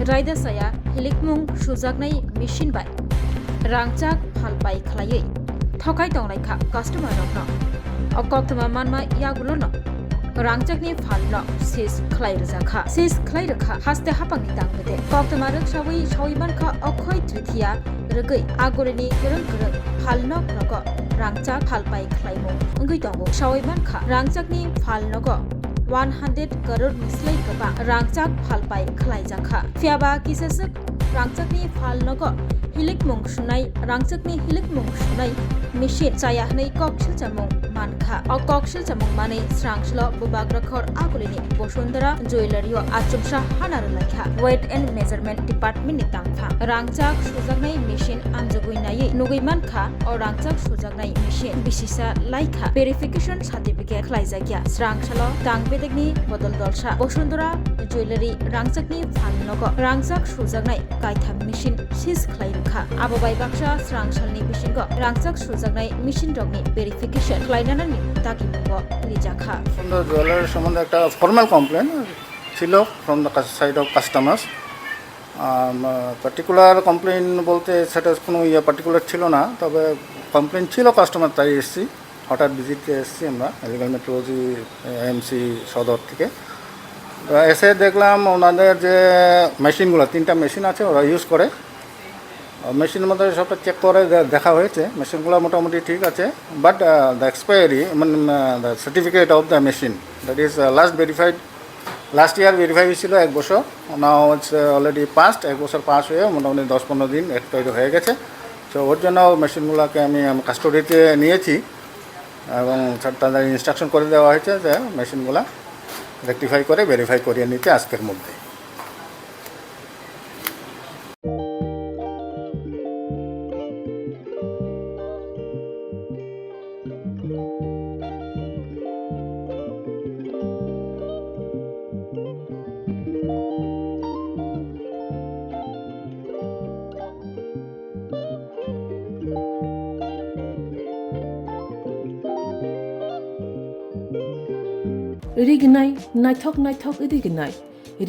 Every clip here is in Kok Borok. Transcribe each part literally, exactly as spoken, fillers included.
raida chaya hilikmung sujaknai machine bai rangchak phalpai khlaiwi thokai tonglaikha customer rokno. O koktwma manma yagulono rangchakni phalno seize khlai rwjakha. Seize khlai rwkha haste hapangni tangwi de. Koktwma rwksawi sawi mankha Okhoy Tritiya rwgwi agulini kwrwng kwrwng phalnok nogo rangchak phalpai khlaimung wngwi tongo. Sawi mankha rangchakni phalnogo one hundred crore ni slai kwbang rangchak phalpai khlaijakha. Phiyaba kisaswk rangchakni phalnogo hilikmung sunai, rangchakni hilikmung sunai machine chaya hwnwi kok silchamung mankha. O kok silchamung manwi srangchalo Bubagrakhor agulini Bosundhara Jewellery o achomsa hana rwlaikha. Weight and Measurement Department ni tangphang rangchak sujaknai machine amjogwi naiwi nugwi mankha o rangchak sujaknai machine bisisa laikha verification certificate khlaijakya. Srangchalo tang bedekni bodol dolsa Bosundhara Jewellery rangchakni phalnogo rangchak sujaknai kaitham machine seize khlai rwkha. Abo bai baksa srangchalni bisingo rangchak sujaknai machine rokni verification khlainani dagimungo rijakha. Sundar Jewelers সম্বন্ধে একটা formal complain ছিল from the side of customers. Particular complain বলতে সেটা কোনো ইয়ে পার্টিকুলার ছিল না, তবে কমপ্লেন ছিল কাস্টমার, তাই এসছি। হঠাৎ ভিজিটে এসছি আমরা এলিগেন্ট মেট্রোলজি এএমসি সদর থেকে। তো এসে দেখলাম ওনাদের যে মেশিনগুলো, তিনটা মেশিন আছে ওরা ইউজ করে, মেশিনের মধ্যে সবটা চেক করে দে- দেখা হয়েছে, মেশিনগুলো মোটামুটি ঠিক আছে। But the expiry, মানে, the certificate of the machine, that is last verified, last year verify হয়েছিল এক বছর। Now it's already past, এক বছর পাস হয়ে মোটামুটি দশ পনেরো দিন এক্সপায়ারি হয়ে গেছে। তো ওর জন্য মেশিনগুলোকে আমি আমি কাস্টডিতে নিয়েছি এবং স্যার তাদের ইনস্ট্রাকশন করে দেওয়া হয়েছে যে মেশিনগুলো রেকটিফাই করে ভেরিফাই করিয়ে নিতে আজকের মধ্যে। Rignai, naithok naithok rignai.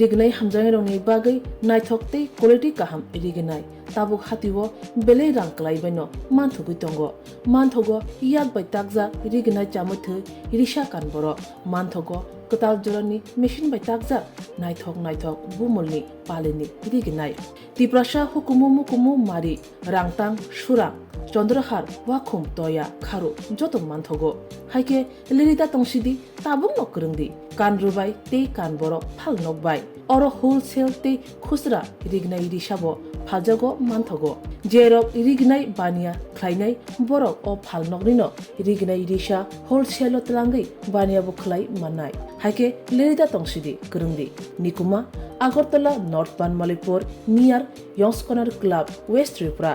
Rignai hamjaknairokni bagwi naithok tei quality kaham rignai. Tabuk hatio belai rang kwlai baino manthogwi tongo. Manthogo yak bai takjak rignai chamwi thwi risa kan borok. Manthogo kwtal jorani machine bai takjak naithok naithok bumulni palini rignai. Tiprasa hukumu mukumu mari, Rangtang, Surang, Chondrahar, Wakhum, Toya, Kharu joto manthogo. Haikhe lirida tongsidi, tabukno kwrwngdi, kan rwbai tei kan borok phalnok bai. Oro wholesale tei khusra rignai risabo phaljago manthogo. Jerok rignai baniya khlainai borok o phalnoknino rignai risa wholesale-o twlangwi baniya bo khlai mannai. Haikhe lirida tongsidi kwrwngdi. Nikuma, Agartala North Banmalipur, near Yongskonar Club, West Tripura.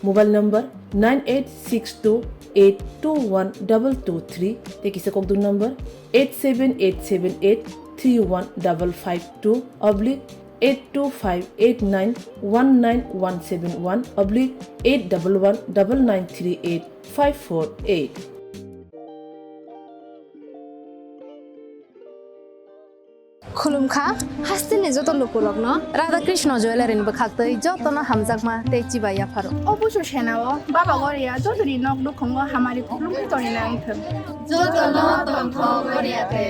Mobile number nine eight six two eight two one double two three tei kisa kokdung number eight seven eight seven eight three one double five two oblique eight two five eight nine one nine one seven one oblique eight double one double nine three eight five four eight. Khulumkha, hasteni joto lukurokno Radha Krishna Jewellery ni bwkhaktwi jotono hamjakma tei chibai yapharo. O busu senao Baba Goria jotoni nok nukhungo hamari khulumwi tongwi nang thwng. Jotono tongthok Goria te.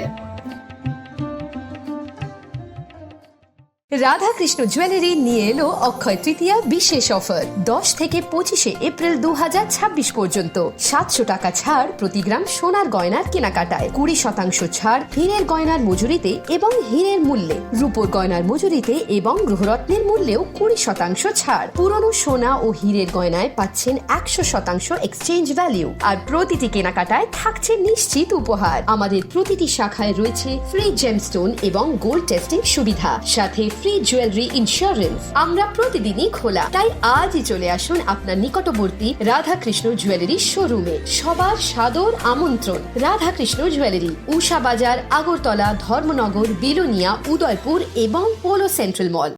Radhakrishna jewellery নিয়ে এলো অক্ষয় তৃতীয়া বিশেষ অফার। দশ থেকে পঁচিশে এপ্রিল দু হাজার ছাব্বিশ পর্যন্ত সাতশো টাকা ছাড় প্রতি গ্রাম সোনার গয়নার কেনাকাটায়, কুড়ি শতাংশ ছাড় হীরের গয়নার মজুরিতে এবং হীরের মূল্যে, রূপোর গয়নার মজুরিতে এবং গ্রহরত্নের মূল্যেও কুড়ি শতাংশ ছাড়। পুরনো সোনা ও হীরের গয়নায় পাচ্ছেন একশো শতাংশ এক্সচেঞ্জ ভ্যালু, আর প্রতিটি কেনাকাটায় থাকছে নিশ্চিত উপহার। আমাদের প্রতিটি শাখায় রয়েছে ফ্রি জেমস্টোন এবং গোল্ড টেস্টিং সুবিধা, সাথে ফ্রি জুয়েলারি ইন্স্যুরেন্স। আমরা প্রতিদিনই খোলা, তাই আজই চলে আসুন আপনার নিকটবর্তী রাধাকৃষ্ণ জুয়েলারি শোরুমে। সবার সাদর আমন্ত্রণ। রাধাকৃষ্ণ জুয়েলারি, উষা বাজার, আগরতলা, ধর্মনগর, বিলোনিয়া, উদয়পুর এবং পোলো সেন্ট্রাল মল।